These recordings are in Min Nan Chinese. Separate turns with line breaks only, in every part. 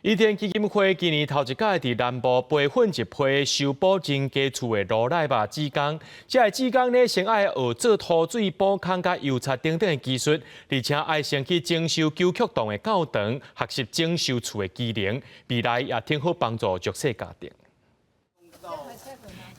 伊甸基金會今年頭一擺佇南部培訓一批修補真家厝的羅內肉志工，這个志工呢，先愛學做塗水、補空佮油漆等等的技術，而且愛先去整修九曲洞的教堂，學習整修厝的技能，未來也挺好幫助弱勢家庭。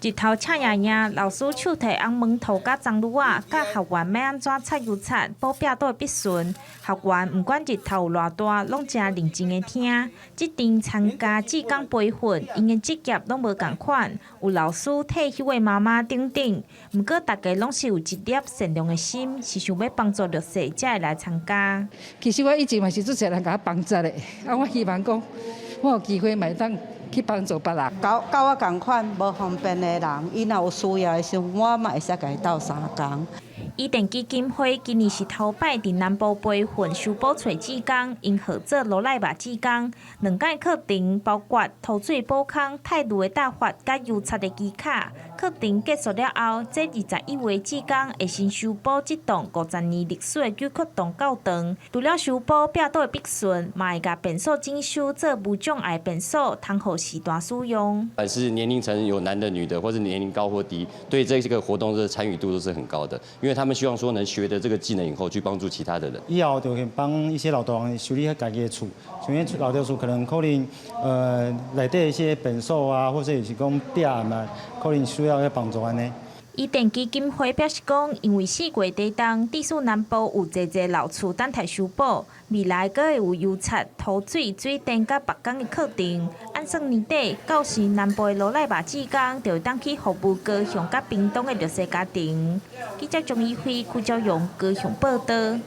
日頭赤炎炎，老師手提紅毛塗佮髒擼仔，教學員欲按怎擦油漆、補壁刀的筆順。學員毋管日頭有偌大，攏誠認真的聽。這陣參加志工培訓，𪜶的職業攏無仝款，有老師、退休的媽媽等等。毋過大家攏是有一粒善良的心，是想欲幫助弱勢，才會來參加。
其實我以前嘛是足濟人共我幫助的，啊，我希望講，我有機會嘛會當去幫助別人。
佮佮我仝款無方便的人，伊若有需要的時陣，我嘛會使共伊鬥相共。
伊甸基金會今年是頭擺佇南部培訓修補厝志工，𪜶號做羅內肉志工。兩屆課程包括塗水補空、泰爐的搭法、佮油漆的技巧。課程結束了後，這21位志工會先修補這棟50年歷史的九曲洞教堂。除了修補壁刀的筆順，嘛會共便所整修做無障礙便所，通予時段使用。
還是年齡層有男的、女的，或者年齡高或低，對這個活動的參與度都是很高的，因為他們希望說能學得這個技能以後，去幫助其他的人。
以後就去幫一些老大人修理家己的厝，像𪜶老厝可能可能內底一些便所啊，或者是講壁嘛，可能需要幫助按呢。
伊甸基金會表示講，因為4月底冬，地處南部有濟濟老厝等待修補，未來閣會有油漆、塗水、水電佮木工的課程。按算年底，到時南部的羅內肉志工就會當去服務高雄佮屏東的弱勢家庭。記者張怡輝、邱昭榮高雄報道。